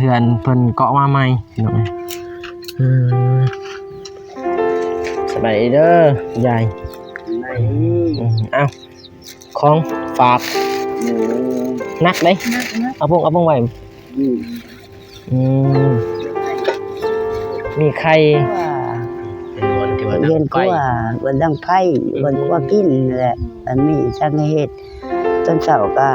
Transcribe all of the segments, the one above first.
ເຮືອນເພິ່ນເກາະມາໃໝ່ພີ່ນ້ອງເອີຍ. ອືມ ສະບາຍດີເດີຍາຍ. ສະບາຍດີ. ອືມ ເອົ້າ ຂອງຝາກ. ໂອ້ ໜັກເດ້. ໜັກ ເອົາພົງ ເອົາພົງໄວ້. ອືມ ອືມ ມີໄຂ່ ເຮືອນຄົວ ບ່ອນດັງໄຟ ບ່ອນດັງໄຟ ອືມ ບ່ອນຄົວກິນນັ້ນແຫຼະ. ອັນນີ້ຊ່າງເຮັດ ຕອນເຊົ້າກະ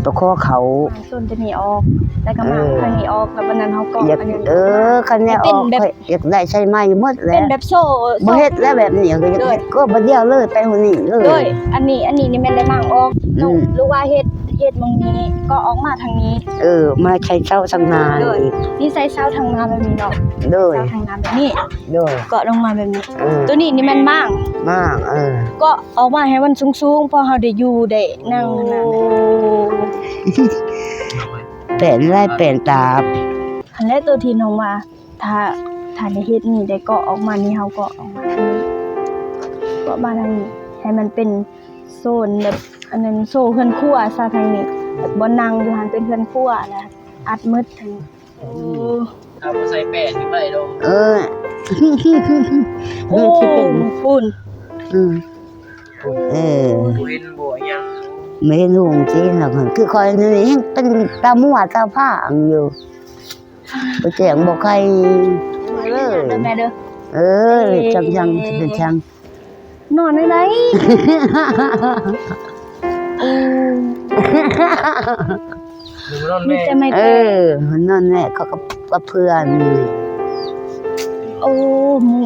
ໄປຂໍເຂົ້າ ຕົ້ນຕົວນີ້ອອກ ແລ້ວກະມາ ເອີ ທາງນີ້ອອກ ແລ້ວບັດນັ້ນເຮົາກໍ ຢາກ ອັນນັ້ນ ເອີ ຄັນແນວອອກ ຂ້ອຍຢາກໄດ້ໃສ່ໃໝ່ໝົດແຫຼະ. ເປັນແບບໂສ້ ບໍ່ເຮັດແລ້ວແບບນີ້ ກໍຢາກເຮັດ ໂດຍ ກໍບາດດຽວເລີຍ ໄປມື້ນີ້ເລີຍ. ໂດຍ ອັນນີ້ ອັນນີ້ນີ້ແມ່ນໄດ້ມ້າງອອກ ອືມ ຫຼືວ່າເຮັດ ເຮັດໝ່ອງນີ້ກໍອອກມາທາງນີ້ ເອີ ມາໃສ່ເສົາທາງໜ້າ ໂດຍ ນີ້ ນີ້ໃສ່ເສົາທາງໜ້າແບບນີ້ເນາະ ໂດຍ ເສົາທາງໜ້າແບບນີ້ ໂດຍ ເກາະລົງມາແບບນີ້ ເອີ ຕົວນີ້ນີ້ແມ່ນມ້າງ ມ້າງ ເອີ ເກາະອອກມາໃຫ້ມັນສູງໆ ພໍເຮົາໄດ້ຢູ່ໄດ້ນັ່ງຫັ້ນນະ. ໂອ້ ແປນຫຼາຍແປນຕາ ຫັ້ນແຫຼະ ຕົວທີ່ນ້ອງວ່າ ຖ້າ ຖ້າໄດ້ເຮັດນີ້ ໄດ້ເກາະອອກມານີ້ ເຮົາເກາະອອກມາທາງນີ້ ເກາະມາທາງນີ້ ໃຫ້ມັນເປັນໂຊນແບບ ອັນນັ້ນ ໂຊນເຮືອນຄົວຊະ ທາງນີ້ ບ່ອນນັ່ງຢູ່ຫັ້ນເປັນເຮືອນຄົວ ແລ້ວອັດໝົດທາງນີ້. ໂອ້ ຖ້າບໍ່ໃສ່ແປ້ນນີ້ບໍ່ໄດ້ດອກ. ເອີ ໂອ້ ພຸ້ນ ອືມ ເອີ ບໍ່ເຫັນບໍ່ຫຍັງ ບໍ່ເຫັນຮຸ່ງຊີ້ນະ. ຄືຂ້ອຍນີ້ແຮງເປັນຕາມົວຕາຟາງຢູ່. ບໍ່ແຈ້ງບໍ່ໄຂເລີຍ ເດີແມ່ເດີ. ເອີ ເອີ ຈັ່ງໆ ເປັນຈັ່ງ ນອນໄດ້ໃດ? ໂອ້ ມີແຕ່ໄມ້ແຕກ ເອີ ນອນແຫຼະ ເຂົາກັບ ກັບເພື່ອນ. ໂອ້ ໝູ່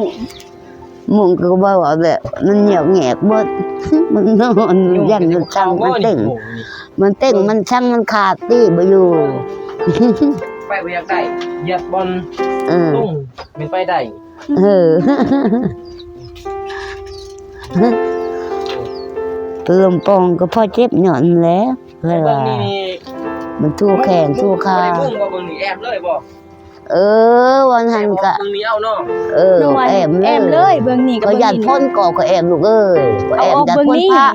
ມຸ້ງກໍບໍ່ວ່າແບບ ມັນຫຍຽວແຫງກເບິດ ມັນນອນ ຢ້ານມັນຊັງ ມັນເຕັງ ມັນເຕັງ ມັນຊັງ ມັນຂາດຕີບໍ່ຢູ່. ໄປບໍ່ຢາກໄດ້ ຢາກບ່ອນ ເອີ ລົງແມ່ນໄປໄດ້. ເອີ ລົມປ່ອງກໍພໍເຈັບຍ້ອນແຫຼະ ເພາະວ່າມັນສູ້ແຂງສູ້ຂາ. ເບິ່ງນີ້ ບໍ່ໄດ້ມຸງບໍ່ ເບິ່ງນີ້ແອບເລີຍບໍ່? ເອີ ວ່າຫັ້ນກະ ເບິ່ງນີ້ເອົາເນາະ ເອີ ແອບເລີຍ ແອບເລີຍ ເບິ່ງນີ້ກໍ ຂ້ອຍຢ້ານຝົນກໍ ກໍແອບລູກເອີຍ ກໍແອບ ຢ້ານຝົນພະ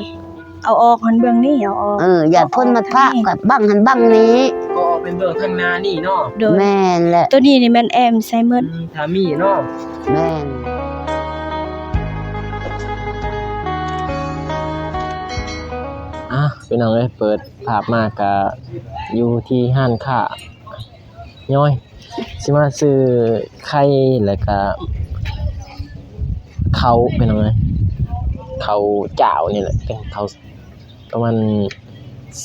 ເອົາອອກຫັ້ນເບິ່ງນີ້ ເອົາອອກ ເອີ ຢ້ານຝົນມາພະ ກໍບັງຫັ້ນບັງນີ້ ກໍອອກເປັນເບິ່ງທາງໜ້ານີ້ເນາະ. ໂດຍ ແມ່ນແຫຼະ ໂຕນີ້ນີ້ແມ່ນແອບໃສ່ໝົດ ອືມ ຖ້າມີເນາະ ແມ່ນ. ອ່ະ ພີ່ນ້ອງເອີຍ ເປີດພາບມາກະຢູ່ທີ່ຮ້ານຄ້າ ຍ້ອຍ ຊິມາຊື້ໄຂ່ ແລ້ວກະເຂົ້າ ພີ່ນ້ອງເອີຍ ເຂົ້າຈ້າວນີ້ແຫຼະ ເປັນເຂົ້າ ປະມານ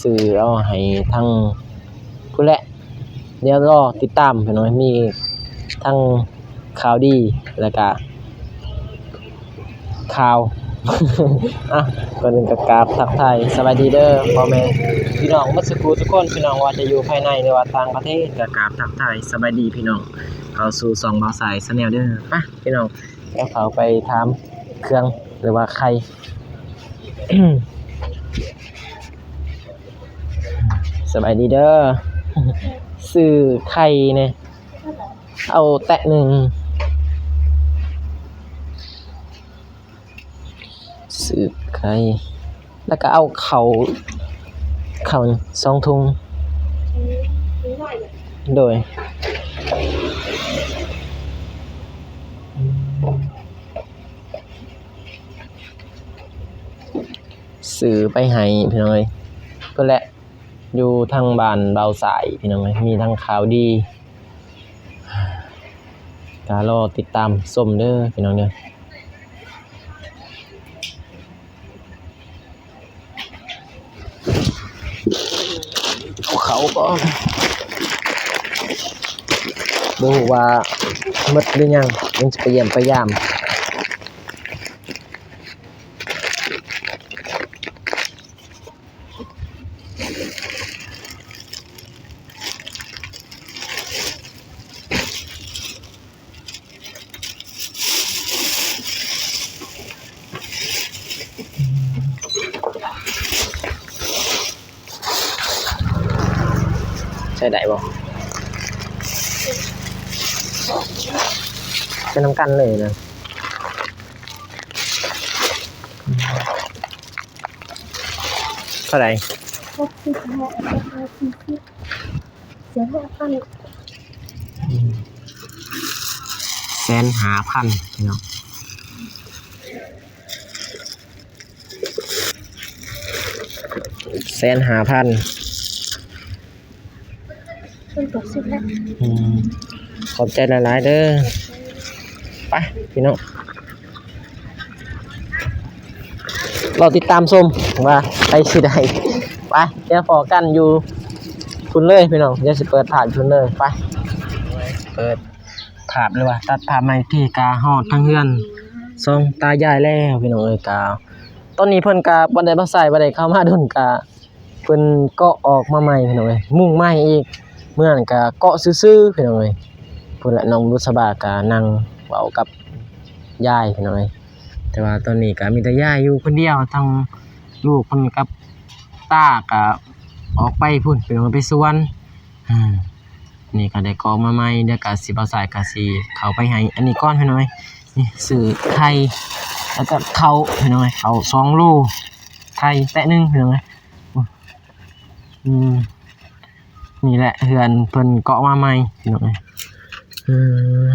ຊື້ເອົາໃຫ້ທາງພຸ້ນແຫຼະ. ດຽວລໍຕິດຕາມ ພີ່ນ້ອງເອີຍ ມີທັງຂ່າວດີ ແລ້ວກະ ຂ່າວ ອ່ະ ກ່ອນອື່ນກໍກາບທັກທາຍສະບາຍດີເດີພໍ່ແມ່ພີ່ນ້ອງໝົດສູ່ຜູ້ສູ່ຄົນ ພີ່ນ້ອງວ່າຈະຢູ່ພາຍໃນ ຫຼືວ່າຕ່າງປະເທດ ກໍກາບທັກທາຍສະບາຍດີພີ່ນ້ອງ ເຂົ້າສູ່ຊ່ອງບ່າວສາຍ Channel ເດີ. ໄປພີ່ນ້ອງ ດຽວເຂົ້າໄປຖາມເຄື່ອງ ຫຼືວ່າໄຂ່. ສະບາຍດີເດີ ຊື້ໄຂ່ແດ່. ເອົາແຕະໜຶ່ງ ສືບໄຂ່ ແລ້ວກໍເອົາເຂົ້າ ເຂົ້າສອງຖົງ ໂດຍ ຊື້ໄປໃຫ້ພີ່ນ້ອງເອີຍ ພຸ້ນແຫຼະ ຢູ່ທາງບ້ານບ່າວສາຍ ພີ່ນ້ອງເອີຍ ມີທັງຂ່າວດີ ກໍລໍຕິດຕາມຊົມເດີພີ່ນ້ອງເດີ. ເອົາເຂົ້າກ່ອນ ບໍ່ຮູ້ວ່າໝົດຫຼືຍັງ ຍັງຊິໄປຢ້ຽມໄປຢາມ. ໃຊ້ໄດ້ບໍ່? ໃຊ້ນຳກັນເລີຍນະ. ເທົ່າໃດ? ຫົກສິບຫ້າ ແລ້ວກໍສີ່ສິບ. ແສນຫ້າພັນ ອືມ ແສນຫ້າພັນ ພີ່ນ້ອງ ແສນຫ້າພັນ ເພິ່ນຕົກສິບແລ້ວ ອືມ ຂອບໃຈຫຼາຍໆເດີ ໄປພີ່ນ້ອງ ລໍຕິດຕາມຊົມວ່າໃຜຊິໄດ້ ໄປ ດຽວພໍ້ກັນຢູ່ພຸ້ນເລີຍພີ່ນ້ອງ ດຽວຊິເປີດພາບຢູ່ພຸ້ນເລີຍ ໄປ ເປີດພາບ ຫຼືວ່າຕັດພາບໃໝ່ ທີ່ກະຮອດທາງເຮືອນສອງຕາຍາຍແລ້ວພີ່ນ້ອງເອີຍ ກະ ຕອນນີ້ເພິ່ນກະບໍ່ໄດ້ມາໃສ່ ບໍ່ໄດ້ເຂົ້າມາດົນ ກະ ເພິ່ນເກາະອອກມາໃໝ່ພີ່ນ້ອງເອີຍ ມຸງໃໝ່ອີກ ມື້ນັ້ນກະເກາະຊື່ໆ ພີ່ນ້ອງເອີຍ ພຸ້ນລະ ນ້ອງບຸດສະບາກະນັ່ງເວົ້າກັບຍາຍ ພີ່ນ້ອງເອີຍ ແຕ່ວ່າຕອນນີ້ກະມີແຕ່ຍາຍຢູ່ຄົນດຽວ ທັງລູກເພິ່ນກັບຕາກະອອກໄປພຸ້ນ ພີ່ນ້ອງ ໄປສວນ ອາ ນີ້ກະໄດ້ເກາະມາໃໝ່ ດຽວກະຊິ ບ່າວຊາຍກະຊິເຂົ້າໄປໃຫ້ອັນນີ້ກ່ອນ ພີ່ນ້ອງເອີຍ ນີ້ ຊື້ໄຂ່ ແລ້ວກະເຂົ້າ ພີ່ນ້ອງເອີຍ ເຂົ້າສອງໂລ ໄຂ່ແປະໜຶ່ງ ພີ່ນ້ອງເອີຍ ອືມ ນີ້ແຫຼະເຮືອນເພິ່ນເກາະມາໃໝ່ພີ່ນ້ອງເອີຍ ອືມ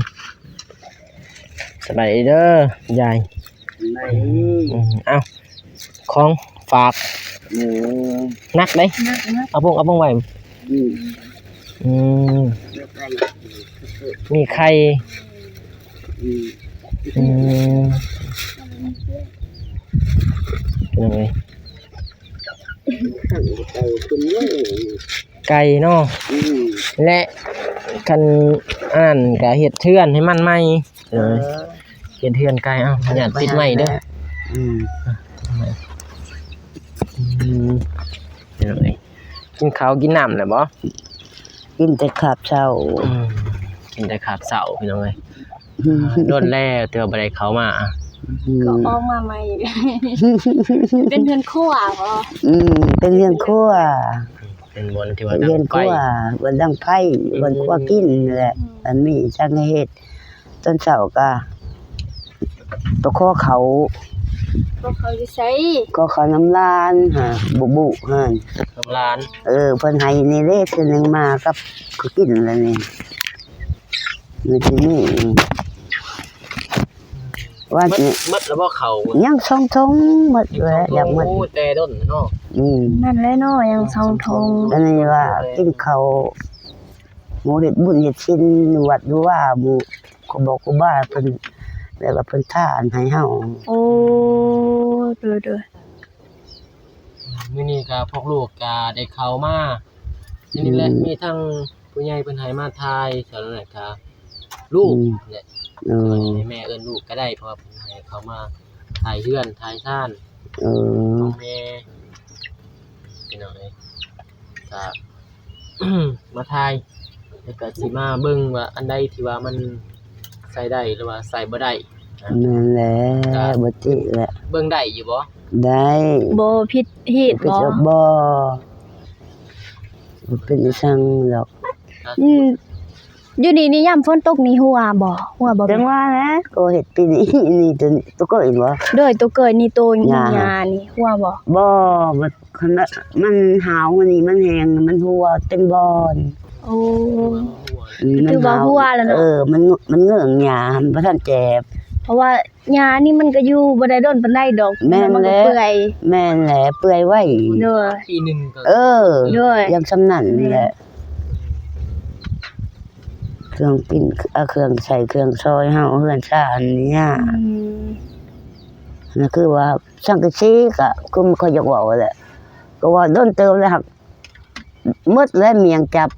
ສະບາຍດີເດີຍາຍ ສະບາຍດີ ອືມ ເອົ້າ ຂອງຝາກ ໂອ້ ໜັກເດ້ ໜັກໆ ເອົາພົງ ເອົາພົງໄວ້ ອືມ ອືມ ມີໄຂ່ ອືມ ອືມ ພີ່ນ້ອງເອີຍ ໄກ່ເນາະ ອືມ ແລະ ຄັນອັນນັ້ນກະເຮັດເຮືອນໃຫ້ມັນໃໝ່ ເອີ ເອີ ເຮັດເຮືອນໄກ່ ເອົ້າ ຢ່າຕິດໄມ້ເດີ ອືມ ອືມ ພີ່ນ້ອງເອີຍ ກິນເຂົ້າກິນນ້ຳແລ້ວບໍ່? ກິນແຕ່ຄາບເຊົ້າ ອືມ ກິນແຕ່ຄາບເຊົ້າ ພີ່ນ້ອງເອີຍ ອືມ ດົນແລ້ວທີ່ວ່າບໍ່ໄດ້ເຂົ້າມາ ອືມ ກໍອອກມາໃໝ່ ເປັນເຮືອນຄົວບໍ? ອືມ ເປັນເຮືອນຄົວ ເປັນບ່ອນທີ່ວ່າ ເຮືອນຄົວ ດັງໄຟ ບ່ອນດັງໄຟ ອືມ ບ່ອນຄົວກິນນັ້ນແຫຼະ ອືມ ອັນນີ້ຊ່າງເຮັດ ຕອນເຊົ້າກະ ໄປຂໍເຂົ້າ ຂໍເຂົ້າຢູ່ໃສ? ຂໍເຂົ້ານຳຫຼານຫາ ບຸບຸຫັ້ນ ນຳຫຼານ ເອີ ເພິ່ນໃຫ້ນີ້ເດ້ ເທື່ອໜຶ່ງມາກັບເຂົາກິນແລ້ວນີ້ ມື້ທີ່ນີ້ ວ່າ ໝົດ ໝົດແລ້ວບໍ່ເຂົ້າ? ຍັງສອງຖົງ ໝົດແລ້ວ ຍັງສອງຖົງ ຢາກໝົດ ໂອ້ ແຕ່ດົນເນາະ ອືມ ນັ້ນແຫຼະເນາະ ຍັງສອງຖົງ ອັນນີ້ວ່າກິນເຂົ້າ ໝູ່ເຮັດບຸນເຮັດສິນຢູ່ວັດຢູ່ວາ ໝູ່ຄູບອກຄູບາເພິ່ນ ແບບວ່າເພິ່ນທານໃຫ້ເຮົາ ໂອ້ ໂດຍໆ ມື້ນີ້ກະພວກລູກກະໄດ້ເຂົ້າມາ ນີ້ແຫຼະ ອືມ ມີທັງຜູ້ໃຫຍ່ເພິ່ນໃຫ້ມາຖ່າຍ ສ່ວນນັ້ນກະລູກ ອືມ ແຫຼະ ເອີ ໃຫ້ແມ່ເອີ້ນລູກກະໄດ້ ເພາະວ່າເພິ່ນໃຫ້ເຂົ້າມາຖ່າຍເຮືອນຖ່າຍຊານ ເອີ ຂອງແມ່ ພີ່ນ້ອງເອີຍ ກະ ມາຖ່າຍ ແລ້ວກະຊິມາເບິ່ງວ່າອັນໃດທີ່ວ່າມັນໃຊ້ໄດ້ ຫຼືວ່າໃຊ້ບໍ່ໄດ້ ແມ່ນແຫຼະ ກະ ບໍ່ຕິແຫຼະ ເບິ່ງໄດ້ຢູ່ບໍ່? ໄດ້ ບໍ່ຜິດຮີດບໍ່? ບໍ່ ບໍ່ເປັນອີ່ຫຍັງດອກ ອືມ ຢູ່ນີ້ນີ້ຍາມຝົນຕົກນີ້ຮົ່ວບໍ່? ຮົ່ວບໍ່? ຈັ່ງວ່າແຫຼະ ກໍເຮັດປີນີ້ ນີ້ຕົວ ຕົວເກີຍບໍ່? ໂດຍ ຕົວເກີຍນີ້ ໂຕຫຍ້ານີ້ ຮົ່ວບໍ່? ບໍ່ ມັນ ຄັນວ່າມັນຫາວນີ້ ມັນແຫ້ງ ມັນຮົ່ວເຕັມບ່ອນ ໂອ້ ອືມ ມັນ ຖືວ່າຮົ່ວແລ້ວເນາະ ເອີ ມັນ ມັນເງີ້ຍງຫຍ້າ ມັນບໍ່ທັນແຈບ ເພາະວ່າຫຍ້ານີ້ມັນກໍຢູ່ບໍ່ໄດ້ດົນປານໃດດອກ ແມ່ນແຫຼະ ມັນກໍເປື່ອຍ ແມ່ນແຫຼະ ເປື່ອຍໄວ ໂດຍ ປີໜຶ່ງກໍ ເອີ ໂດຍ ຢ່າງສ່ຳນັ້ນແຫຼະ ແມ່ນ ເຄື່ອງກິນ ເອົາເຄື່ອງໃຊ້ເຄື່ອງສອຍເຮົາ ເຮືອນຊານນີ້ຍາກ ອືມ ນັ້ນຄືວ່າສັງກະສີກະ ຄືຂ້ອຍຢາກເວົ້າແຫຼະ ກໍວ່າດົນເຕີບແລ້ວ ຫາກໝົດແລ້ວ ໝ້ຽງຈັບ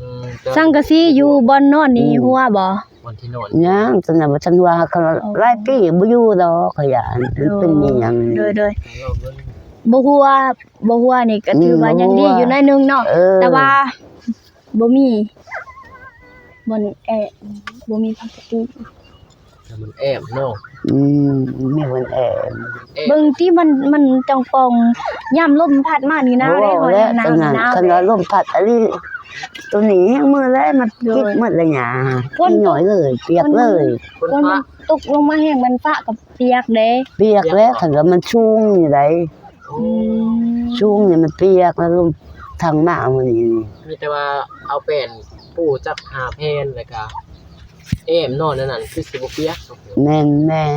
ອືມ ສັງກະສີຢູ່ບ່ອນນອນນີ້ ອືມ ຮົ່ວບໍ່? ບ່ອນທີ່ນອນ ຍັງ ຕອນນັ້ນບໍ່ທັນຮົ່ວ ຄັນວ່າ ໂອ້ ຫຼາຍປີບໍ່ຢູ່ດອກ ຂ້ອຍຢ້ານມັນເປັນອີ່ຫຍັງ ໂດຍໆ ບໍ່ຮົ່ວ ບໍ່ຮົ່ວນີ້ກໍຖືວ່າ ອືມ ຍັງດີຢູ່ໜ້ອຍໜຶ່ງເນາະ ເອີ ແຕ່ວ່າ ບໍ່ມີບ່ອນແອບ ບໍ່ມີພັກກະຕິ ແຕ່ມັນແອບເນາະ ອືມ ມີບ່ອນແອບ ແອບ ເບິ່ງຕິ ມັນ ມັນຈ່ອງປ່ອງ ຍາມລົມພັດມານີ້ໜາວເດ້ ໂອ້ ເຮົາ ແລ້ວ ຍາມໜາວ ຕອນນັ້ນ ໜາວ ຄັນວ່າລົມພັດອີ່ຫຼີ ໂຕນີ້ແຮງມືແລ້ວ ມັນ ໂດຍ ກິດໝົດແລ້ວຫຍ້າ ຝົນ ນ້ອຍເລີຍ ປຽກເລີຍ ຝົນ ຝົນມັນຕົກລົງມາແຮງ ມັນຟ້າກໍປຽກເດ້ ປຽກແລ້ວ ຄັນວ່າມັນສູງນີ້ໃດ ອືມ ສູງນີ້ມັນປຽກ ແລ້ວລົມ ທາງມາມື້ນີ້ນີ້ ມີແຕ່ວ່າເອົາແປ້ນປູຈັກຫ້າແຜ່ນ ແລ້ວກະແອ້ມເນາະ ແນວນັ້ນຄືຊິບໍ່ປຽກ. ແມ່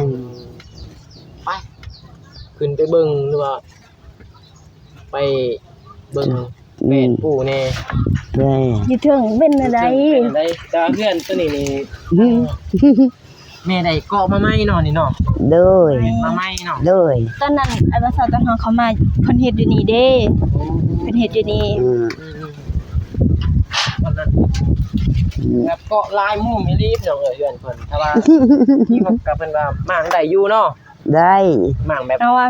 ນໆ ໄປ ຂຶ້ນໄປເບິ່ງ ຫຼືວ່າໄປເບິ່ງ ອືມ ແປ້ນປູແດ່. ແມ່ນ ຢູ່ເທິງເປັນແນວໃດ? ຢູ່ເທິງເປັນແນວໃດ? ແຕ່ວ່າເຮືອນໂຕນີ້ນີ້ ອືມ ແມ່ໄດ້ເກາະມາໃໝ່ເນາະນີ້ເນາະ. ໂດຍ ມາໃໝ່ເນາະ. ໂດຍ ຕອນນັ້ນອ້າຍບ່າວສາວຕອນເຮົາເຂົ້າມາ ເພິ່ນເຮັດຢູ່ນີ້ເດ້. ໂອ້ ເພິ່ນເຮັດຢູ່ນີ້. ອືມ ອືມ ຕອນນັ້ນ ອືມ ແບບເກາະຫຼາຍມຸມອີ່ຫຼີພີ່ນ້ອງເອີຍ ເຮືອນເພິ່ນ. ຖ້າວ່າມີງົບກໍເພິ່ນວ່າມ້າງໄດ້ຢູ່ເນາະ. ໄດ້ ມ້າງແບບ ເຮົາວ່າ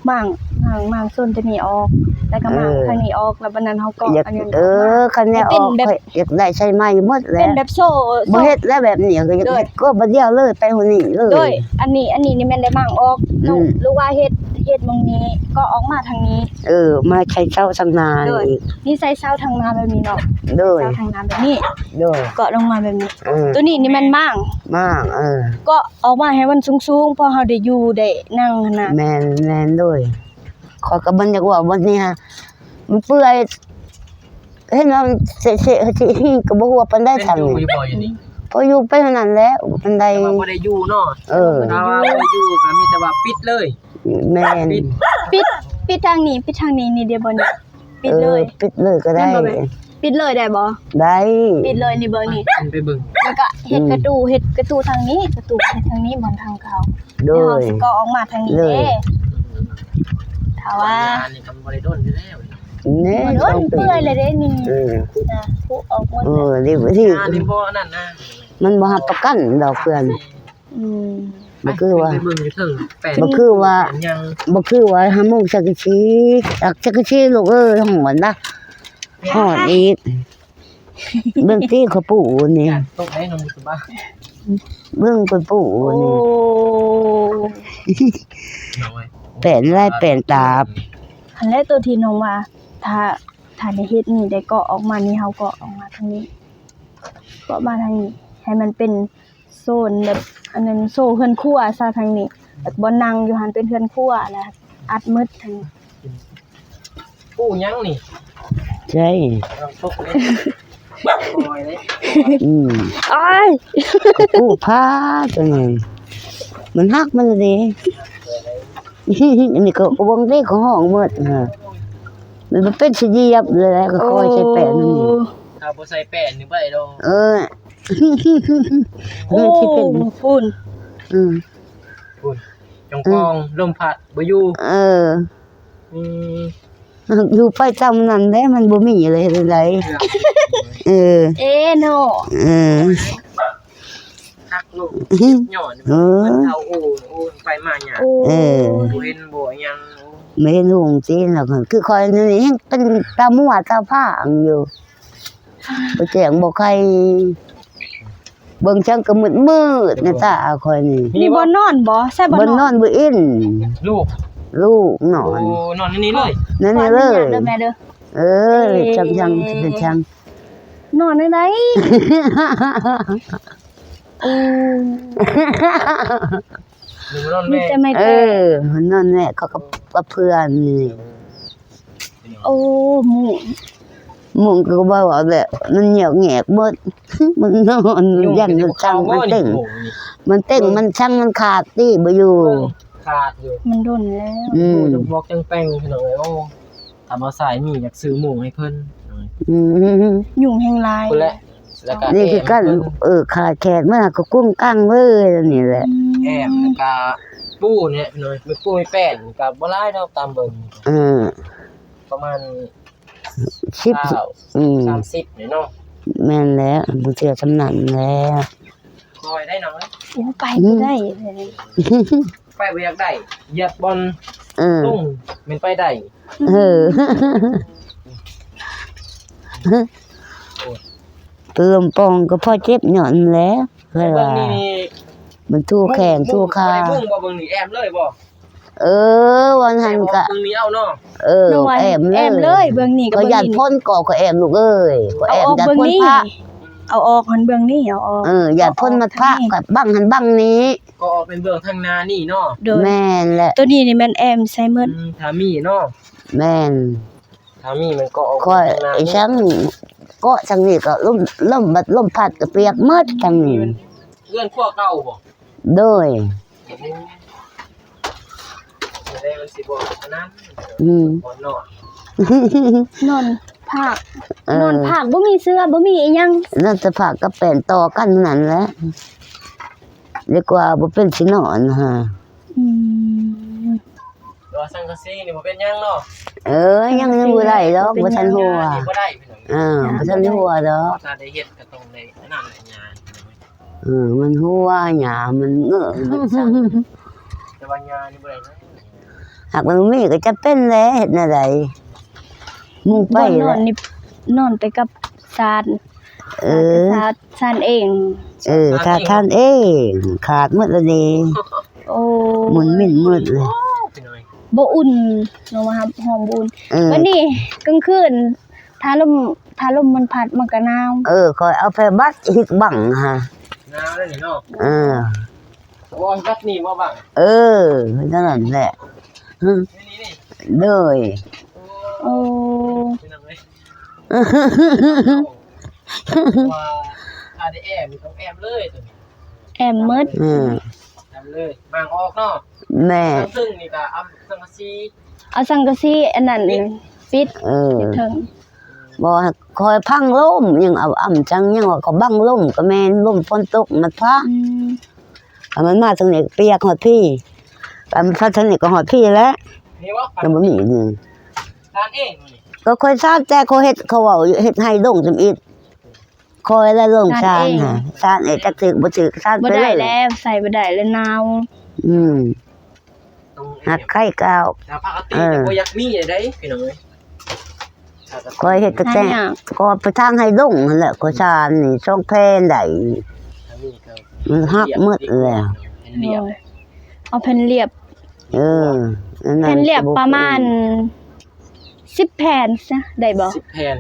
ມ້າງ ມ້າງ ມ້າງໂຊນຕົວນີ້ອອກ ແລ້ວກໍມ້າງ ເອີ ທາງນີ້ອອກ ແລ້ວບັດນັ້ນເຮົາກໍ ຢາກ ອັນນັ້ນ ເອີ ອອກມາ ຄັນແນວອອກ ເປັນແບບ ຂ້ອຍຢາກໄດ້ໃສ່ໄມ້ໝົດແຫຼະ ເປັນແບບໂສ້ ເປັນໂສ້ ບໍ່ເຮັດແລ້ວແບບນີ້ ກໍຢາກ ໂດຍ ເຮັດກໍບາດດຽວເລີຍ ໄປຫົວນີ້ເລີຍ. ໂດຍ ອັນນີ້ ອັນນີ້ນີ້ແມ່ນໄດ້ມ້າງອອກ ອືມ ຫຼືວ່າເຮັດ ເຮັດໝ່ອງນີ້ກໍອອກມາທາງນີ້. ເອີ ມາໃສ່ເສົາທາງໜ້າ ໂດຍ ນີ້ ນີ້ໃສ່ເສົາທາງໜ້າແບບນີ້ເນາະ. ໂດຍ ເສົາທາງໜ້າແບບນີ້. ໂດຍ ເກາະລົງມາແບບນີ້. ເອີ ຕົວນີ້ນີ້ແມ່ນມ້າງ ມ້າງ ເອີ ເກາະ ອອກມາໃຫ້ມັນສູງໆ ພໍເຮົາໄດ້ຢູ່ໄດ້ນັ່ງຫັ້ນນະ. ແມ່ນ ແມ່ນ ໂດຍ ຂ້ອຍກໍບໍ່ຢາກເວົ້າບັດນີ້ຮະ ມັນເປື່ອຍ ເຫັນວ່າມັນເສະໆ ຊິຫິ້ງກໍບໍ່ຮູ້ວ່າປານໃດ. ແມ່ນ ທາງນີ້ຢູ່ບໍ່ຢູ່ນີ້? ພໍຢູ່ໄປຫັ້ນນັ້ນແຫຼະ ບໍ່ປານໃດ ແຕ່ວ່າບໍ່ໄດ້ຢູ່ເນາະ. ເອີ ຖ້າວ່າບໍ່ໄດ້ຢູ່ກໍມີແຕ່ວ່າປິດເລີຍ. ແມ່ນ ປິດ ປິດ ປິດທາງນີ້ ປິດທາງນີ້ ນີ້ເດ ບ່ອນນີ້ ປິດເລີຍ. ເອີ ປິດເລີຍກໍໄດ້ ແມ່ນບໍ່ແມ່? ປິດເລີຍໄດ້ບໍ່? ໄດ້ ປິດເລີຍນີ້ເບິ່ງນີ້ ໄປເບິ່ງ ແລ້ວກໍເຮັດ ອືມ ກະຕູ ເຮັດກະຕູທາງນີ້ ກະຕູເຮັດທາງນີ້ ບ່ອນທາງເຂົ້າ. ໂດຍ ເຮົາຊິກໍອອກມາທາງນີ້ເດ້. ໂດຍ ຖ້າວ່າ ອັນນີ້ກໍບໍ່ໄດ້ດົນຢູ່ແລ້ວ ແນ່ ບໍ່ດົນ ສອງປີ ເປື່ອຍແລ້ວເດ້ນີ້. ເອີ ນະ ຜູ້ອອກໝົດ ເອີ ແລ້ວ ນີ້ ນີ້ ອັນນີ້ບໍ່ອັນນັ້ນນະ ມັນບໍ່ຮັບປະກັນດອກເພື່ອນ. ອືມ ບໍ່ຄືວ່າ ໄປເບິ່ງຢູ່ເທິງແປງ ບໍ່ຄືວ່າ ແປງຫຍັງ ບໍ່ຄືວ່າຫ້າໂມງຈັກກະຊີ ຈັກກະຊີລູກເອີຍ ຮ້ອນນະ ຮ້ອນອີກ. ເບິ່ງຕິ ຂ້ອຍປູນີ້ ຕົກໄດ້ນ້ອງບຸດສະບາ ເບິ່ງຂ້ອຍປູນີ້. ໂອ້ ນ້ອງເອີຍ ແປງລາຍແປງຕາບ ຫັ້ນແຫຼະ ໂຕທີ່ນ້ອງວ່າ ຖ້າ ຖ້າໄດ້ເຮັດນີ້ ໄດ້ເກາະອອກມານີ້ ເຮົາເກາະອອກມາທາງນີ້ ເກາະມາທາງນີ້ ໃຫ້ມັນເປັນ ໂຊນແບບ ອັນນັ້ນ ໂຊເຮືອນຄົວຊະທາງນີ້ ແລ້ວບ່ອນນັ່ງຢູ່ຫັ້ນເປັນເຮືອນຄົວ ແລ້ວອັດໝົດທາງນີ້. ປູຫຍັງນີ້? ໃຊ່ ກຳລັງຕົກເລີຍ ປ່ອຍເລີຍ. ອືມ ອ້າຍ ປູຜາຕົວນັ້ນ ມັນຫັກມັນເດ້. ອັນນີ້ກໍ ກໍເບິ່ງເດ້ ກໍຫ້ອງໝົດ ມັນບໍ່ເປັນຊິຢຽບເລີຍ ກໍຄ່ອຍໃສ່ແປ້ນມັນນີ້. ໂອ້ ຖ້າບໍ່ໃສ່ແປ້ນນີ້ບໍ່ໄດ້ດອກ. ເອີ ໂອ້ ພຸ້ນ ອືມ ພຸ້ນ ຈອງກອງ ອືມ ລົມພັດບໍ່ຢູ່. ເອີ ອືມ ຢູ່ໄປຕາມນັ້ນແຫຼະ ມັນບໍ່ມີແລ້ວເຮັດຈັ່ງໃດ? ເອີ ເອີເນາະ ເອີ ຮັກໂລກ ຍ້ອນ ເອີ ເພິ່ນເຖົ້າ ໂອ້ ໂອ້ ໄປມາຍາກ. ເອີ ບໍ່ເຫັນບໍ່ຫຍັງ ບໍ່ເຫັນຮຸ່ງຊີ້ນະ ຄືຂ້ອຍນີ້ແຮ່ງເປັນຕາມົວຕາພາງຢູ່. ບໍ່ແຈ້ງບໍ່ໄຂ ເບິ່ງຈັ່ງກໍມືດໆ ໃນຕາຂ້ອຍນີ້. ນີ້ບ່ອນນອນບໍ່? ໃຊ່ບ່ອນນອນ ບ່ອນນອນບໍ່ອິນ. ລູກ ລູກນອນ ໂອ້ ນອນໃນນີ້ເລີຍ? ໃນນີ້ເລີຍ ຂໍອະນຸຍາດເດີແມ່ເດີ. ເອີ ເອີ ຈັ່ງໆ ຊິເປັນຈັ່ງ ນອນໃນໃດ? ໂອ້ ມີແຕ່ໄມ້ແປ້ນ. ເອີ ນອນແນະ ເຂົາກັບ ກັບເພື່ອນນີ້. ໂອ້ ມຸ້ງ ມຸ້ງກໍບໍ່ເວົ້າແຫຼະ ມັນຫຍອກແຫຍກໝົດ ມັນນອນ ຢ້ານມັນຊັງ ມັນເຕັງ ມັນເຕັງ ມັນຊັງ ມັນຂາດຕິ ບໍ່ຢູ່ ຂາດຢູ່ ມັນດົນແລ້ວ. ອືມ ໂອ້ ດອກໝອກຈັ່ງແປງ ພີ່ນ້ອງເອີຍ. ໂອ້ ຖ້າບໍ່ໃສ່ມີ ຢາກຊື້ມຸ້ງໃຫ້ເພິ່ນ. ອືມ ຍຸງແຮງຫຼາຍ ພຸ້ນແຫຼະ. ແລ້ວກໍ ນີ້ຄືກັນ ເອີ ຂາດແຂດມາກໍກຸ້ງກັງເລີຍ ນີ້ແຫຼະ. ອືມ ແອ້ມ ແລ້ວກໍປູນີ້ແຫຼະ ພີ່ນ້ອງ ມີປູມີແປ້ນ ກໍບໍ່ຫຼາຍດອກ ຕາມເບິ່ງ ເອີ ປະມານສິບ ຊາວ ອືມ ສາມສິບນີ້ເນາະ. ແມ່ນແລ້ວ ບາງເທື່ອສ່ຳນັ້ນແຫຼະ. ຄ່ອຍໄດ້ນ້ອງເອີຍ. ໂອ້ ໄປບໍ່ໄດ້ເລີຍ ໄປບໍ່ຢາກໄດ້ ຢຽບບ່ອນ ເອີ ລົງແມ່ນໄປໄດ້. ເອີ ໂອ້ຍ ລົມປ່ອງກໍພໍເຈັບຍ້ອນແຫຼະ ເພາະວ່າມັນຖືແຂ້ງຖືຂາ. ເບິ່ງນີ້ ເບິ່ງນີ້ ແອ້ມເລີຍບໍ່? ເອີ ວ່າຫັ້ນກະ ເບິ່ງນີ້ເອົາເນາະ. ເອີ ແອ້ມເລີຍ ແອ້ມເລີຍ ເບິ່ງນີ້ກໍ ຂ້ອຍຢ້ານຝົນກໍ ຂ້ອຍແອ້ມລູກເອີຍ ຂ້ອຍແອ້ມຢ້ານຝົນພະ. ເອົາອອກ ເອົາອອກຫັ້ນ ເບິ່ງນີ້ ເອົາອອກ. ເອີ ຢ້ານຝົນມາພະ ກໍບັງຫັ້ນບັງນີ້ ກໍອອກເປັນເບື້ອງທາງໜ້ານີ້ເນາະ. ໂດຍ ແມ່ນແຫຼະ ໂຕນີ້ນີ້ແມ່ນແອ້ມໃສ່ໝົດ. ອືມ ຖ້າມີເນາະ. ແມ່ນ ຖ້າມີມັນເກາະອອກ ຂ້ອຍ ທາງໜ້າ ອີ ນີ້ ຊ່ຳເກາະທາງນີ້ກໍລົມ ລົມ ບັດລົມພັດກໍປຽກໝົດທາງນີ້. ເຮືອນຄົວເກົ່າບໍ່? ໂດຍ. ແສດງວ່າຊິບໍ່ອັນນັ້ນ ອືມ ບໍ່ນອນ ນອນພາກ ເອີ ນອນພາກ ບໍ່ມີເສື່ອ ບໍ່ມີອີ່ຫຍັງ ນອນແຕ່ພາກກັບແປ້ນຕໍ່ກັນນັ້ນແຫຼະ ດີກວ່າບໍ່ເປັນຊິນອນຫັ້ນ. ອືມ ແຕ່ວ່າສັງກະສີນີ້ບໍ່ເປັນຫຍັງເນາະ. ເອີ ຍັງ ຍັງບໍ່ໄດ້ດອກ ບໍ່ທັນຮົ່ວ ບໍ່ໄດ້ ເອີ ບໍ່ທັນຮົ່ວດອກ ຖ້າໄດ້ເຮັດກໍຕ້ອງໄດ້ອັນນັ້ນແຫຼະຫຍ້າ. ເອີ ມັນຮົ່ວ ຫຍ້າມັນເງີ້ ມັນສັງ ແຕ່ວ່າຫຍ້ານີ້ບໍ່ໄດ້ນະ ຫາກມັນມີກໍຈຳເປັນແຫຼະ ເຮັດແນວໃດ ມຸງໄປແຫຼະ. ນອນນີ້ ນອນແຕ່ກັບຊານ ເອີ ຊານ ຊານເອງ ເອີ ຊານເອງ ຊານເອງ ຂາດໝົດແລ້ວເດ. ໂອ້ ໝຸ່ນມິ້ນໝົດເລີຍ ບໍ່ອຸ່ນເນາະ ມາຫອມບໍ່ອຸ່ນ. ເອີ ບັດນີ້ກາງຄືນ ຖ້າລົມ ຖ້າລົມມັນພັດມັນກໍໜາວ. ເອີ ຂ້ອຍເອົາໄຟບັດຮີກບັງຫັ້ນ ໜາວແລ້ວນີ້ເນາະ. ເອີ ໂອ້ຍ ບັດນີ້ບໍ່ບັງ ເອີ ເປັນຈັ່ງນັ້ນແຫຼະ. ນີ້ໆໆ ໂດຍ ໂອ້ ພີ່ນ້ອງເອີຍ ວ່າຖ້າໄດ້ແອ້ມ ຕ້ອງແອ້ມເລີຍໂຕນີ້ ແອ້ມໝົດ ອືມ ແອ້ມເລີຍ ໝາງອອກເນາະ. ແມ່ນ ເທິງນີ້ກໍເອົາສັງກະສີ ເອົາສັງກະສີອັນນັ້ນປິດ ເອີ ເທິງ ບໍ່ໃຫ້ຄ່ອຍພັງລົມ ຍັງເອົາອ້ຳຈັງ ຍັງວ່າກໍບັງລົມ ກໍແມ່ນລົມຝົນຕົກມັນພາ ອືມ ຖ້າມັນມາທາງນີ້ປຽກຮອດພີ້ ຄັນພັດທາງນີ້ກໍຮອດພີ້ແຫຼະ. ນີ້ບໍ່ ກໍບໍ່ມີນີ້ ຊານເອງນີ້ ກໍຂ້ອຍຊານ ແຕ່ຂ້ອຍເຮັດ ເຂົາເວົ້າເຮັດໄຮ່ດົງທຳອິດ ຂ້ອຍລະລົງຊານ ຊານເອງ ຫາ ຊານເອງ ຈັກຖືກບໍ່ຖືກ ຊານໄປເລີຍ ບໍ່ໄດ້ແລ້ວ ໃສ່ບໍ່ໄດ້ແລ້ວ ໜາວ. ອືມ ຫາກໄຄກໍເອົາ ແຕ່ປົກກະຕິ ເອີ ກໍບໍ່ຢາກມີໃດ໋ພີ່ນ້ອງເອີຍ ຂ້ອຍເຮັດກໍແຕ່ ຫາຍາກ ກໍໄປທາງໄຮ່ດົງຫັ້ນແຫຼະ ຂ້ອຍຊານນີ້ສອງແຜ່ນໄດ້ ມັນຫັກໝົດແລ້ວ ແຜ່ນລຽບ ໂດຍ ເອົາແຜ່ນລຽບ ເອີ ອັນນັ້ນ ແຜ່ນລຽບປະມານສິບແຜ່ນຊະ ໄດ້ບໍ່? ສິບແຜ່ນ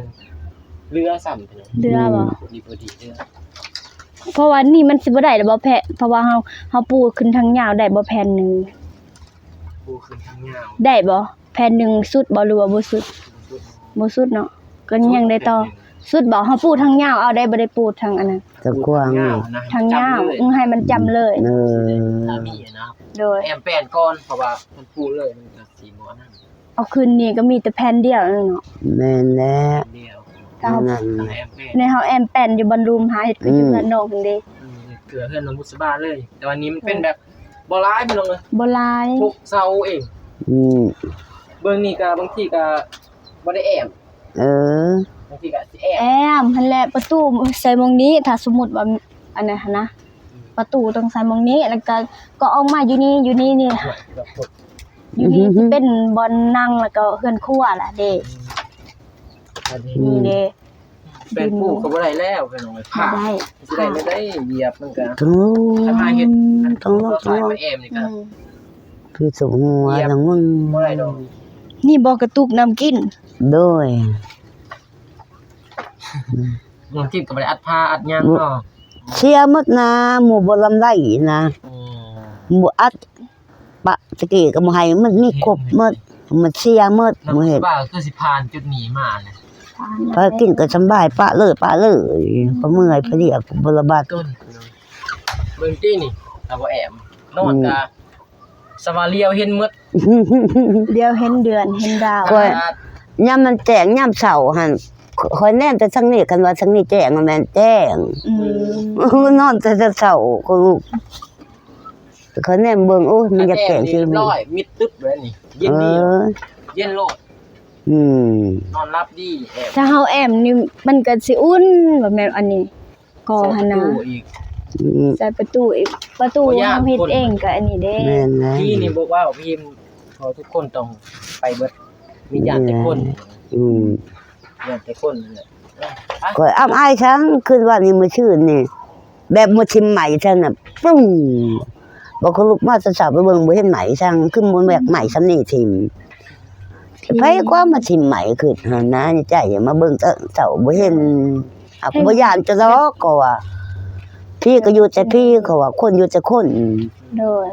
ເຫຼືອຊ້ຳ ເຫຼືອບໍ່? ອືມ ພໍດີໆ ເຫຼືອ ເພາະວ່ານີ້ມັນຊິບໍ່ໄດ້ແລ້ວບໍ່ແຜ່ນ ເພາະວ່າເຮົາ ເຮົາປູຂຶ້ນທາງຍາວໄດ້ບໍ່ແຜ່ນໜຶ່ງ? ປູຂຶ້ນທາງຍາວ ໄດ້ບໍ່? ແຜ່ນໜຶ່ງສຸດບໍ່ ຫຼືວ່າບໍ່ສຸດ? ບໍ່ສຸດ ບໍ່ສຸດເນາະ ກໍຍັງໄດ້ຕໍ່ ສຸດບໍ່? ເຮົາປູທາງຍາວເອົາໄດ້ ບໍ່ໄດ້ປູທາງອັນນັ້ນ ທາງກວ້າງ ທາງຍາວ ເອີ ໃຫ້ມັນຈ້ຳເລີຍ ເອີ ໂດຍ ແອ້ມແປ້ນກ່ອນ ເພາະວ່າມັນປູເລີຍ ມັນກໍຊິບໍ່ອັນນັ້ນ. ເອົາຄືນນີ້ກໍມີແຕ່ແຜ່ນດຽວເນາະ ແມ່ນແລ້ວ ແຜ່ນດຽວ ແຕ່ເຮົາ ແອ້ມແປ້ນ ໃນເຮົາແອ້ມແປ້ນຢູ່ບ່ອນລຸ່ມ ຫາເຮັດຄື ອືມ ຢູ່ເຮືອນນ້ອງຫັ້ນເດ້ ອືມ ເກືອເຮືອນນ້ອງບຸດສະບາເລີຍ ແຕ່ວ່ານີ້ມັນເປັນແບບ ເອີ ບໍ່ຫຼາຍພີ່ນ້ອງເອີຍ ບໍ່ຫຼາຍ ຫົກເສົາເອງ ອືມ ເບິ່ງນີ້ກໍບາງທີກໍບໍ່ໄດ້ແອ້ມ ເອີ ບາງທີກໍຊິແອ້ມ ແອ້ມຫັ້ນແຫຼະ ປະຕູໃສ່ໝ່ອງນີ້ ຖ້າສົມມຸດວ່າອັນນັ້ນຫັ້ນນະ ອືມ ປະຕູຕ້ອງໃສ່ໝ່ອງນີ້ ແລ້ວກໍ ກໍອອກມາຢູ່ນີ້ ຢູ່ນີ້ນີ້ ຢູ່ນີ້ຊິເປັນບ່ອນນັ່ງ ແລ້ວກໍເຮືອນຄົວລະເດ້ ອືມ ນີ້ເດ້ ແປ້ນປູກໍບໍ່ໄດ້ແລ້ວ ພີ່ນ້ອງເອີຍ ພາ ບໍ່ໄດ້ ຊິໄດ້ແນວໃດ ຢຽບມັນກໍ ຕ້ອງລົງ ຕ້ອງລົງ ຕ້ອງລົງ ແອ້ມນີ້ກໍ ອືມ ຄືສົມຫົວ ຢຽບ ນະມຶງ ບໍ່ໄດ້ດອກ ນີ້ບໍ່ກະຕຸກນ້ຳກິນ ໂດຍ ນ້ຳກິນກໍບໍ່ໄດ້ອັດຜ້າອັດຫຍັງເນາະ ເສຍໝົດນະ ໝູ່ບໍ່ລຳໄລນະ ອືມ ໝູ່ອັດ ປະຕະກີ້ກໍບໍ່ໃຫ້ ມັນມີຄົບໝົດ ມັນເສຍໝົດ ບໍ່ເຮັດ ວ່າຄືຊິຜ່ານຈຸດນີ້ມາແຫຼະ ພາກິນກໍສຳບາຍ ປະເລີຍ ປະເລີຍ ອືມ ກໍເມື່ອຍ ພະດຽວກໍບໍ່ລະບາດ ເບິ່ງຕິນີ້ ຕາບໍ່ແອມ ນອນ ອືມ ກະສະວ່າລຽວເຫັນໝົດ ລຽວເຫັນເດືອນເຫັນດາວ ຂ້ອຍ ຍາມມັນແຈ້ງ ຍາມເຊົ້າຫັ້ນ ຂ້ອຍແນມແຕ່ທາງນີ້ ຄັນວ່າທາງນີ້ແຈ້ງ ມັນແມ່ນແຈ້ງ ອືມ ນອນແຕ່ເຊົ້າ ຂ້ອຍ ຂ້ອຍແນມເບິ່ງ ໂອ້ຍ ມັນຢາກແຈ້ງ ແອບນີ້ ທີ່ ຮຽບຮ້ອຍ ມິດຕຶບເລີຍນີ້ ເຢັນດີ ເອີ ເຢັນໂລດ ອືມ ນອນຫຼັບດີ ແອບ ຖ້າເຮົາແອມນີ້ ມັນກໍຊິອຸ່ນ ວ່າແມ່ນອັນນີ້ ກໍຫັ້ນນະ ໃສ່ປະຕູອີກ ອືມ ໃສ່ປະຕູອີກ ປະຕູເຮົາເຮັດເອງກໍອັນນີ້ເດ້ ແມ່ນແລ້ວ ທີ່ນີ້ບໍ່ວ່າພິມ ເພາະທຸກຄົນຕ້ອງໄປເບິດ ມີຢ້ານແຕ່ຄົນ ອືມ ຢ້ານແຕ່ຄົນນັ້ນແຫຼະ ຂ້ອຍອັບອາຍສັງ ຄືນວານນີ້ມື້ຊືນນີ້ ແບບໝົດຖິ້ມໄມ້ຊັ້ນນະ ປຶ້ງ ບໍ່ ຂ້ອຍລຸກມາແຕ່ເຊົ້າໄປເບິ່ງ ບໍ່ເຫັນໄມ້ສັງ ຄືບໍ່ແບກໄມ້ສ່ຳນີ້ຖິ້ມ ໃຜກວ່າມາຖິ້ມໄມ້ ຄິດຫັ້ນນະໃນໃຈ ມາເບິ່ງແຕ່ເຊົ້າບໍ່ເຫັນ ຫາກບໍ່ຢ້ານຈະດອກ ເພາະວ່າຜີກໍຢູ່ແຕ່ຜີ ເພາະວ່າຄົນຢູ່ແຕ່ຄົນ ໂດຍ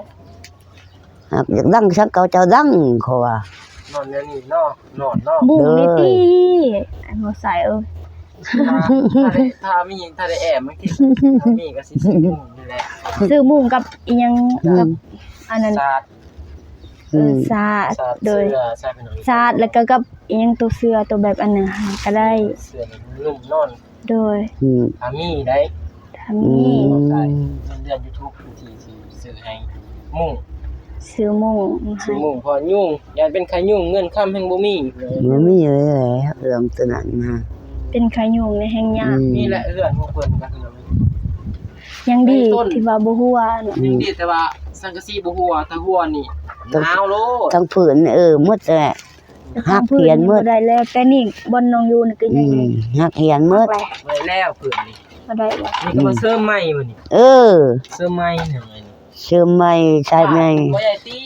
ຫາກຢາກດັງສັງເຂົາເຈົ້າດັງ ເພາະວ່າ ນອນແນວນີ້ເນາະ ນອນເນາະ ມຸ້ງນີ້ຕິ ໂດຍ ອັນບໍ່ໃສ່ເອີຍ ຖ້າ ຖ້າໄດ້ ຖ້າມີ ຖ້າໄດ້ແອບ ມັນຄື ຖ້າມີກໍຊິຊື້ມຸ້ງນີ້ແຫຼະ ຊື້ມຸ້ງກັບອີ່ຫຍັງ ອືມ ກັບອັນນັ້ນ ສາດ ເອີ ອືມ ສາດ ສາດ ໂດຍ ເສື້ອ ສາດ ແລ້ວກໍກັບອີ່ຫຍັງ ໂຕເສື້ອ ໂຕແບບອັນນັ້ນກໍໄດ້ ເສື້ອນຸ້ມໆ ນອນ ໂດຍ ອືມ ຖ້າມີໄດ໋ ຖ້າມີ ອືມ ເງິນເດືອນຢູທູບທີ່ຊິຊື້ໃຫ້ມຸ້ງ ຊື້ມຸ້ງ ຊື້ມຸ້ງ ເພາະຍຸງ ຢ້ານເປັນໄຂ້ຍຸງ ເງິນຄຳແຮ່ງບໍ່ມີ ບໍ່ມີເລີຍເລື່ອງຕົວນັ້ນນະ ເປັນໄຂ້ຍຸງນີ້ແຮ່ງຍາກ ອືມ ນີ້ແຫຼະເຮືອນຂອງເພິ່ນກໍຄື ຍັງດີທີ່ວ່າບໍ່ຮົ່ວເນາະ ອືມ ຍັງດີແຕ່ວ່າສັງກະສີບໍ່ຮົ່ວ ຖ້າຮົ່ວນີ້ ຕ້ອງ ໜາວໂລດ ທັງພື້ນ ເອີ ໝົດແຫຼະ ຫັກເຫັນໝົດ ບໍ່ໄດ້ແລ້ວ ແຕ່ນີ້ບ່ອນນ້ອງຢູ່ນີ້ກໍຍັງ ອືມ ຫັກເຫັນໝົດ ບໍ່ໄດ້ແລ້ວພື້ນນີ້ ບໍ່ໄດ້ແລ້ວ ນີ້ກໍມາເສີມໃໝ່ມື້ນີ້ ເອີ ເສີມໃໝ່ຫຍັງນີ້ ເສີມໃໝ່ ໃສ່ໃໝ່ ບໍ່ໃຫຍ່ຕິ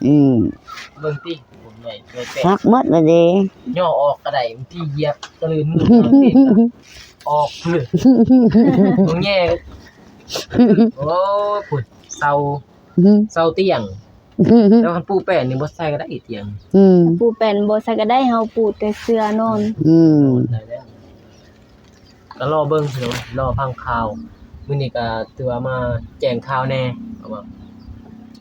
ອືມ ເບິ່ງຕິ ບໍ່ໃຫຍ່ ບໍ່ແຕກ ຫັກໝົດລະເດ້ ຍໍອອກກໍໄດ້ ບາງທີຢຽບຕະລຶນມືອອກ ບໍ່ແຍ່ ໂອ້ຍ ພຸ້ນ ເສົາ ອືມ ເສົາຕຽງ ແຕ່ວ່າຄັນປູແປ້ນນີ້ບໍ່ໃສ່ກໍໄດ້ຕຽງ ອືມ ປູແປ້ນບໍ່ໃສ່ກໍໄດ້ ເຮົາປູແຕ່ເສື່ອນອນ ອືມ ໄດ້ແລ້ວ ກໍລໍເບິ່ງພີ່ນ້ອງ ລໍຟັງຂ່າວ ມື້ນີ້ກໍຖືວ່າມາແຈ້ງຂ່າວແດ່ ເພາະວ່າ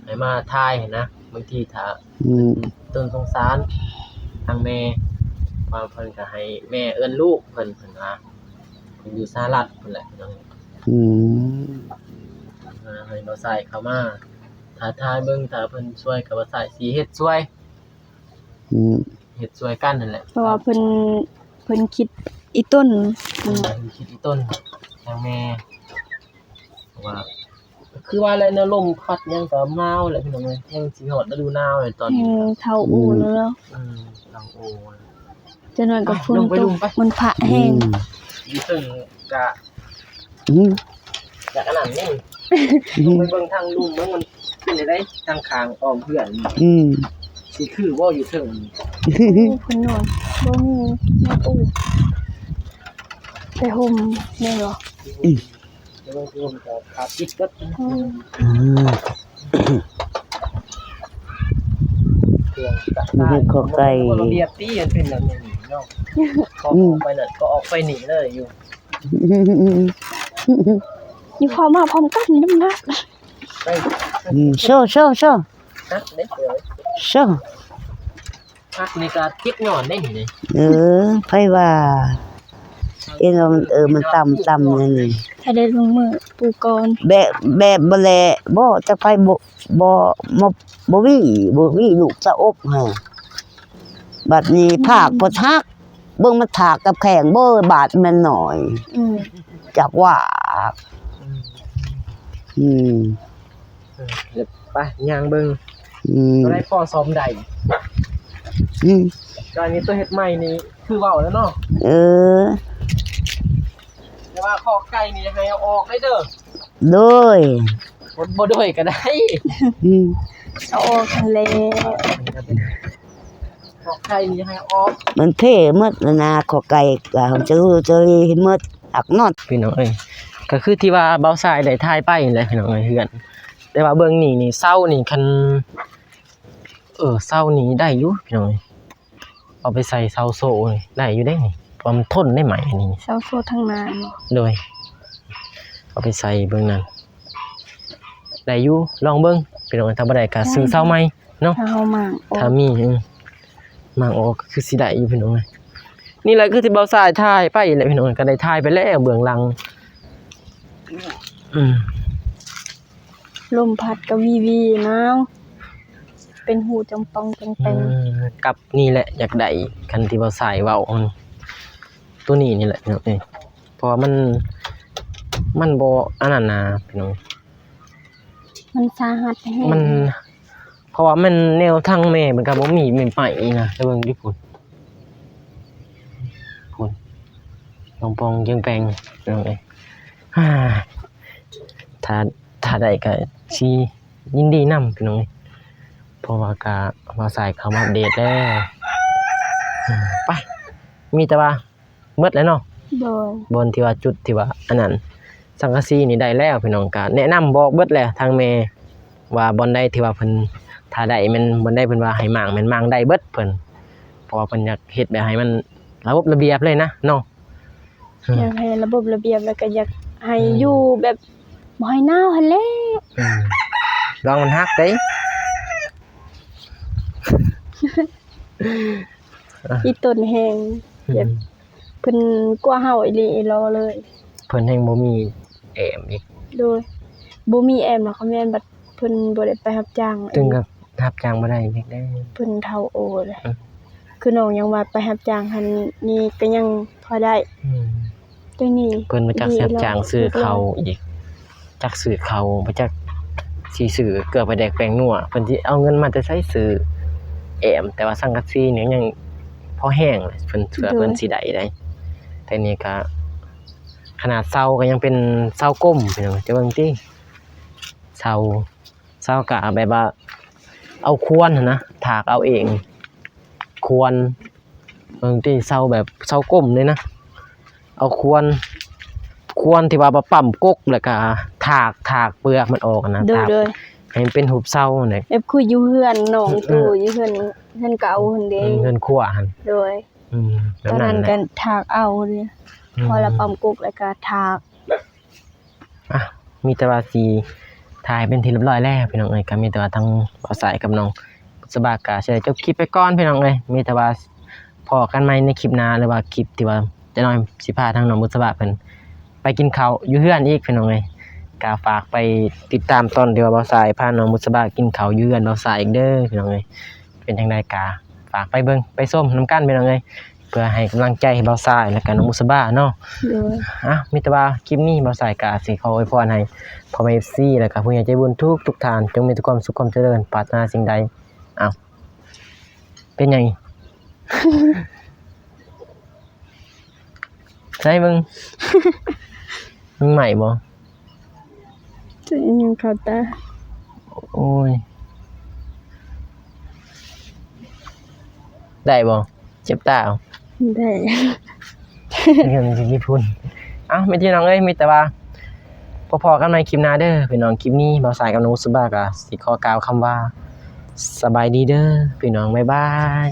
ໃຫ້ມາຖ່າຍຫັ້ນນະ ບາງທີຖ້າ ອືມ ຕົ້ນສົງສານທາງແມ່ ວ່າເພິ່ນກໍໃຫ້ແມ່ເອີ້ນລູກເພິ່ນ ເພິ່ນວ່າ ເພິ່ນຢູ່ສະຫະລັດພຸ້ນແຫຼະ ອືມ ໃຫ້ບ່າວຊາຍເຂົ້າມາ ຖ້າຖ່າຍເບິ່ງ ຖ້າເພິ່ນຊ່ວຍກໍບ່າວຊາຍຊິເຮັດຊ່ວຍ ອືມ ເຮັດຊ່ວຍກັນນັ້ນແຫຼະ ເພາະວ່າເພິ່ນ ເພິ່ນຄິດອີ່ຕົນ ອືມ ເພິ່ນຄິດອີ່ຕົນ ທາງແມ່ ເພາະວ່າ ຄືວ່າແຫຼະເນາະ ລົມພັດຫຍັງກໍໜາວແຫຼະພີ່ນ້ອງເອີຍ ແຮງຊິຮອດລະດູໜາວແລ້ວຕອນນີ້ ອືມ ເຖົ້າໂອແລ້ວເນາະ ອືມ ເຖົ້າໂອ ຈັກໜ້ອຍກໍຝົນຕົກ ລົງໄປ ລົງໄປ ມັນພະແຮງ ອືມ ຢູ່ເທິງກະ ອືມ ຢາກອັນນັ້ນນີ້ ອືມ ໄປເບິ່ງທາງລຸ່ມເບິ່ງມັນເປັນຈັ່ງໃດ ທາງຂ້າງອ້ອມເຮືອນ ອືມ ຊິຄືບໍ່ຢູ່ເທິງ ໂອ້ ເພິ່ນນອນ ບໍ່ມີແມ່ປູ ໄປຫົ່ມແມ່ນບໍ່? ອືມ ໄປຫົ່ມກໍຂາດຕິດເບິດ ອືມ ອືມ ເຄື່ອງຈັກສານ ເຮັດຂອກໄກ່ ລະບຽບຕິ ມັນເປັນແບບນີ້ເນາະ ອືມ ອອກໄປນັ້ນກໍອອກໄປນີ້ເລີຍຢູ່ ຢູ່ພ້ອມມາພ້ອມກັນນຳນະ ໄປ ອືມ ໂຊ ໂຊ ໂຊ ຮັກເດ້ ໂຊ ຮັກນີ້ກໍຕິດຍ້ອນໄດ້ນີ້ ເອີ ໃຜວ່າ ເຫັນວ່າມັນ ເອີ ມັນຕ່ຳ ຕ່ຳນັ້ນນີ້ ຖ້າໄດ້ລົງມືປູກ່ອນ ແບບ ແບບບໍ່ແລະ ບໍ່ ຈັກໃຜບໍ່ ບໍ່ ບໍ່ ບໍ່ມີ ບໍ່ມີລູກສະອົບໃຫ້ ບັດນີ້ ອືມ ພາກບໍ່ທັກ ເບິ່ງມັນຖາກກັບແຂ້ງ ເບິ່ງບາດແມ່ນໜ້ອຍ ອືມ ຈັກວ່າ ອືມ ອືມ ເອີ ໄປຍ່າງເບິ່ງ ອືມ ຕົວໃດພໍສ້ອມໄດ້ ອືມ ຕອນນີ້ຕົວເຮັດໃໝ່ນີ້ຄືເວົ້າແລ້ວເນາະ ເອີ ແຕ່ວ່າຄອກໄກ່ນີ້ໃຫ້ເອົາອອກໄດ້ເດີ ໂດຍ ບໍ່ ບໍ່ໂດຍກໍໄດ້ ອືມ ເອົາອອກຫັ້ນແຫຼະ ຄອກໄກ່ນີ້ໃຫ້ເອົາອອກ ມັນເພໝົດແລ້ວນະ ຄອກໄກ່ກໍຈະຮູ້ຈະລີໃຫ້ໝົດ ອັກນອດ ພີ່ນ້ອງເອີຍ ກໍຄືທີ່ວ່າບ່າວຊາຍໄດ້ຖ່າຍໄປນັ້ນແຫຼະ ພີ່ນ້ອງເອີຍ ເຮືອນ ແຕ່ວ່າເບິ່ງນີ້ ນີ້ເສົານີ້ ຄັນ ເອີ ເສົານີ້ໄດ້ຢູ່ ພີ່ນ້ອງເອີຍ ເອົາໄປໃສ່ເສົາໂຊນີ້ໄດ້ຢູ່ເດ້ນີ້ ເພາະວ່າມັນທົນໄດ້ໄມ້ອັນນີ້ ເສົາໂຊທາງໜ້ານີ້ ໂດຍ ເອົາໄປໃສ່ເບິ່ງນັ້ນ ໄດ້ຢູ່ ລອງເບິ່ງ ພີ່ນ້ອງ ຖ້າບໍ່ໄດ້ກໍຊື້ເສົາໃໝ່ເນາະ ຖ້າເຮົາມ້າງອອກ ຖ້າມີ ອືມ ມ້າງອອກກໍຄືຊິໄດ້ຢູ່ ພີ່ນ້ອງເອີຍ ນີ້ແຫຼະຄືທີ່ບ່າວຊາຍຖ່າຍໄປແຫຼະ ພີ່ນ້ອງ ກໍໄດ້ຖ່າຍໄປແລ້ວເບື້ອງຫຼັງ ອືມ ລົມພັດກໍວີໆ ໜາວ ເປັນຫູຈອງປ່ອງຈອງແປງ ອືມ ກັບນີ້ແຫຼະຢາກໄດ້ ຄັນທີ່ວ່າສາຍເວົ້າ ໂຕນີ້ນີ້ແຫຼະ ເພາະວ່າມັນ ມັນບໍ່ອັນນັ້ນນະ ພີ່ນ້ອງ ມັນສາຫັດແຮງ ມັນ ເພາະວ່າມັນແນວທາງແມ່ມັນກໍບໍ່ມີໄມ້ນະ ໄປເບິ່ງຢູ່ພຸ້ນ ພຸ້ນ ປ່ອງໆ ແປງໆ ພີ່ນ້ອງເອີຍ ຖ້າ ຖ້າໄດ້ກໍຊິຍິນດີນຳ ພີ່ນ້ອງເອີຍ ເພາະວ່າກະບ່າວຊາຍເຂົ້າມາອັບເດດແລ້ວ ໄປ ມີແຕ່ວ່າໝົດແລ້ວເນາະ ໂດຍ ບ່ອນທີ່ວ່າຈຸດທີ່ວ່າອັນນັ້ນ ສັງກະສີນີ້ໄດ້ແລ້ວ ພີ່ນ້ອງ ກະແນະນຳບອກເບິດແຫຼະ ທາງແມ່ວ່າບ່ອນໃດທີ່ວ່າເພິ່ນ ຖ້າໄດ້ແມ່ນບ່ອນໃດເພິ່ນວ່າໃຫ້ມ້າງແມ່ນມ້າງໄດ້ເບິດເພິ່ນ ເພາະວ່າເພິ່ນຢາກເຮັດແບບໃຫ້ມັນລະບົບລະບຽບເລີຍນະເນາະ. ອືມ ຢາກໃຫ້ລະບົບລະບຽບ ແລ້ວກໍຢາກໃຫ້ ອືມ ຢູ່ແບບບໍ່ໃຫ້ໜາວຫັ້ນແຫຼະ. ອືມ ລອງມັນຫັກເດ້. ອີ່ຕົນແຮງ ອືມ ແບບເພິ່ນກວ່າເຮົາອີ່ຫຼີອີ່ຫຼໍເລີຍ. ເພິ່ນແຮງບໍ່ມີແອມອີກ. ໂດຍ ບໍ່ມີແອມນະ ຄະແມ່ນບັດເພິ່ນບໍ່ໄດ້ໄປຮັບຈ້າງ ເຖິງກັບຮັບຈ້າງບໍ່ໄດ້ອີກເດ້ ເພິ່ນເຖົ້າໂອແລ້ວ. ອືມ ຄືນ້ອງຍັງວ່າໄປຮັບຈ້າງຫັ້ນນີ້ກໍຍັງພໍໄດ້. ອືມ ແຕ່ນີ້ເພິ່ນບໍ່ຈັກຊິຮັບຈ້າງຊື້ເຂົ້າອີກ ຈັກຊື້ເຂົ້າ ບໍ່ຈັກຊິຊື້ເກືອປາແດກແປ້ງນົວ ເພິ່ນຊິເອົາເງິນມາແຕ່ໃສຊື້ແອມ. ແຕ່ວ່າສັງກະສີນີ້ຍັງພໍແຮງ ເພິ່ນ ເທື່ອເພິ່ນ ໂດຍ ຊິໄດ້ໄດ໋. ແຕ່ນີ້ກະຂະໜາດເສົາກໍຍັງເປັນເສົາກົມ ພີ່ນ້ອງ ຈະເບິ່ງຕິ ເສົາ ເສົາກະແບບວ່າເອົາຄວນຫັ້ນນະ ຖາກເອົາເອງ ຄວນ ເບິ່ງຕິ ເສົາແບບເສົາກົມເລີຍນະ ເອົາຄວນ ຄວນທີ່ວ່າມາປ້ຳກົກ ແລ້ວກະຖາກ ຖາກເປືອກມັນອອກຫັ້ນນະ ໂດຍ ຖາກ ໂດຍ ໃຫ້ມັນເປັນຮູບເສົາຫັ້ນແຫຼະ ແບບຄືຢູ່ເຮືອນນ້ອງ ເອີ ຕູ້ຢູ່ເຮືອນ ເຮືອນເກົ່າຫັ້ນເດ້ ເຮືອນຄົວຫັ້ນ ໂດຍ ອືມ ແບບນັ້ນແຫຼະ ຕອນນັ້ນກໍຖາກເອົາເດ້ ອືມ ພໍລະປ້ຳກົກ ແລ້ວກໍຖາກ. ອ່ະ ມີແຕ່ວ່າຊິຖ່າຍເປັນທີ່ຮຽບຮ້ອຍແລ້ວ ພີ່ນ້ອງເອີຍ. ກໍມີແຕ່ວ່າທາງບ່າວສາຍກັບນ້ອງບຸດສະບາກໍຊິໄດ້ຈົບຄລິບໄປກ່ອນ ພີ່ນ້ອງເອີຍ. ມີແຕ່ວ່າພໍ້ກັນໃໝ່ໃນຄລິບໜ້າ ຫຼືວ່າຄລິບທີ່ວ່າຈະນ້ອຍຊິພາທາງນ້ອງບຸດສະບາເພິ່ນໄປກິນເຂົ້າຢູ່ເຮືອນອີກ ພີ່ນ້ອງເອີຍ. ກໍຝາກໄປຕິດຕາມຕອນທີ່ວ່າບ່າວສາຍພານ້ອງບຸດສະບາກິນເຂົ້າຢູ່ເຮືອນບ່າວສາຍອີກເດີ ພີ່ນ້ອງເອີຍ. ເປັນຈັ່ງໃດກໍຝາກໄປເບິ່ງໄປຊົມນຳກັນ ພີ່ນ້ອງເອີຍ. ເພື່ອໃຫ້ກຳລັງໃຈໃຫ້ບ່າວຊາຍ ແລະກະນ້ອງບຸດສະບາເນາະ. ໂດຍ ອ່ະ ມີແຕ່ວ່າຄລິບນີ້ບ່າວຊາຍກະຊິຂໍອວຍພອນໃຫ້ພໍ່ແມ່ເອັຟຊີ ແລະກະຜູ້ໃຫຍ່ໃຈບຸນທຸກໆທ່ານ ຈົ່ງມີແຕ່ຄວາມສຸກຄວາມຈະເລີນ ປາດຖະໜາສິ່ງໃດ. ອ້າວ ເປັນຫຍັງ? ໃສ່ເບິ່ງ ມັນໃໝ່ບໍ່? ຈະອີ່ຫຍັງເຂົ້າຕາ? ໂອ້ຍ ໄດ້ບໍ່? ເຈັບຕາ? ໄດ້ ເງິນຊິມີພຸ້ນ. ເອົ້າ ແມ່ນພີ່ນ້ອງເອີຍ ມີແຕ່ວ່າພໍ້ໆກັນໃໝ່ຄລິບໜ້າເດີພີ່ນ້ອງ. ຄລິບນີ້ບ່າວຊາຍກັບນ້ອງບຸດສະບາກໍຊິຂໍກ່າວຄຳວ່າ ສະບາຍດີເດີພີ່ນ້ອງ ບາຍບາຍ.